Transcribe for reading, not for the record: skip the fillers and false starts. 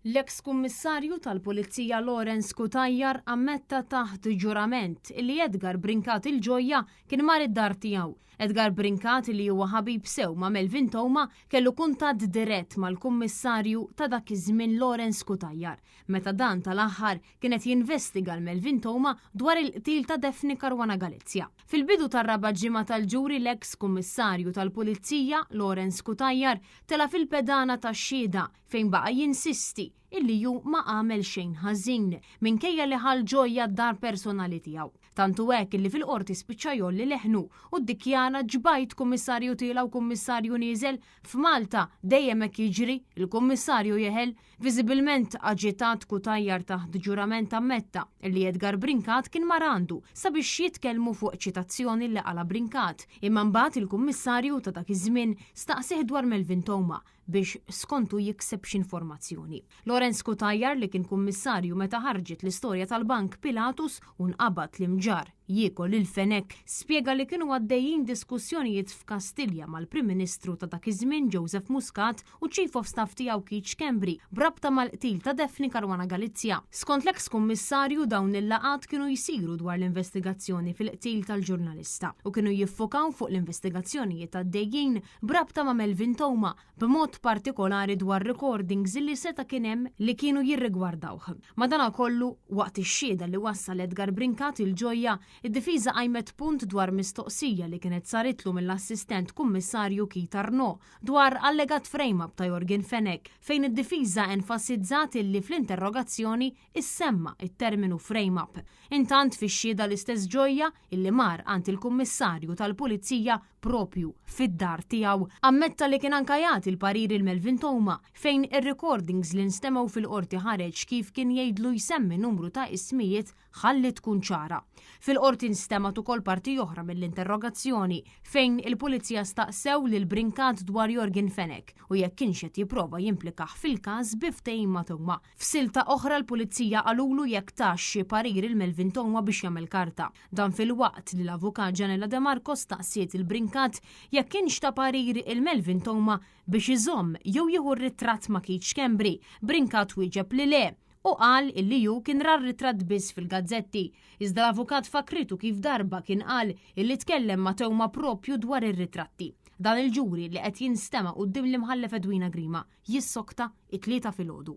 L-eks Kummissarju tal-Pulizija Lawrence Cutajar ammetta taħt ġurament li Edgar Brincat il-Ġojja kien mar id-dar tiegħu. Edgar Brincat li huwa ħabib sew ma' Melvin Theuma kellu kuntatt dirett mal-Kummissarju ta' dak iż-żmien Lawrence Cutajar meta dan tal-aħħar kien qed jinvestiga 'l Melvin Theuma dwar il-qtil ta' Daphne Caruana Galizia. Fil-bidu tar-raba' ġimgħa tal-ġuri l-eks Kummissarju tal-Pulizija Lawrence Cutajar tela' fil-pedana tax-xhieda fejn baqa' jinsisti illi hu ma għamel xejn ħażin minkejja li ħa l-ġojja d-dar personali tiegħu. Tant hu hekk illi fil-Qorti spiċċa jgħolli leħnu u ddikjara ġbajt Kummissarju tiela' u Kummissarju nieżel, f'Malta dejjem hekk jiġri, il-Kummissarju jeħel. Viżibilment aġitat Cutajar taħt ġurament ammetta li Edgar Brincat kien mar għandu sabiex jitkellmu fuq ċitazzjoni li qala' Brincat, imma mbagħad il-Kummissarju ta' dak iż-żmien staqsieh dwar Melvin Theuma biex skontu jikseb xi informazzjoni. Lawrence Cutajar li kien Kummissarju meta ħarġet l-istorja tal-Bank Pilatus u nqabad l-Imġarr jiekol il-fenek, spjega li kienu għaddejjin diskussjonijiet f'Kastilja mal-Prim Ministru ta' dak iż-żmien Joseph Muscat u Chief of Staff tiegħu Keith Schembri b'rabta mal-qtil ta' Daphne Caruana Galizia. Skont l-eks Kummissarju dawn il-laqgħat kienu jsiru dwar l-investigazzjoni fil-qtil tal-ġurnalista u kienu jiffokaw fuq l-investigazzjonijiet għaddejjin b'rabta ma' Melvin Theuma b'mod partikolari dwar recordings li seta' kien hemm li kienu jirrigwardawh. Madanakollu, waqt ix-xhieda li wassal Edgar Brincat il-Ġojja, id-difiża qajmet punt dwar mistoqsija li kienet saritlu mill-Assistent Kummissarju Keith Arnaud dwar allegat frame-up ta' Yorgen Fenech, fejn id-difiża enfasizzat illi fl-interrogazzjoni issemma t-terminu frame-up. Intant fix-xhieda l-istess Ġojja, illi mar għand il-Kummissarju tal-Pulizija proprju fid-dar tiegħu, ammetta li kien anka jagħti l-parir 'il Melvin Theuma fejn ir-recordings li nstemgħu fil-Qorti ħareġ kif kien jgħidlu jsemmi numru ta' ismijiet ħalli tkun ċara. Fil-Qorti nstemgħet ukoll parti oħra mill-interrogazzjoni fejn il-Pulizija staqsew lil Brincat dwar Yorgen Fenech u jekk kienx qed jipprova jimplikah fil-każ bi ftehim ma' Theuma. F'silta oħra l-Pulizija qalulu jekk tax xi parir 'il Melvin Theuma biex jagħmel karta. Dan filwaqt li l-Avukat Gianella De Marco staqsiet 'il Brincat jekk kienx ta parir 'il Melvin Theuma biex iżomm jew jieħu r-ritratt ma' Keith Schembri. Brincat wieġeb li le u qal illi hu kien ra r-ritratt biss fil-gazzetti. Iżda l-avukat fakkritu kif darba kien qal illi tkellem ma' Theuma proprju dwar ir-ritratti. Dan il-ġuri li qed jinstema' quddiem l-Imħallef Edwina Grima jissokta it-Tlieta filgħodu.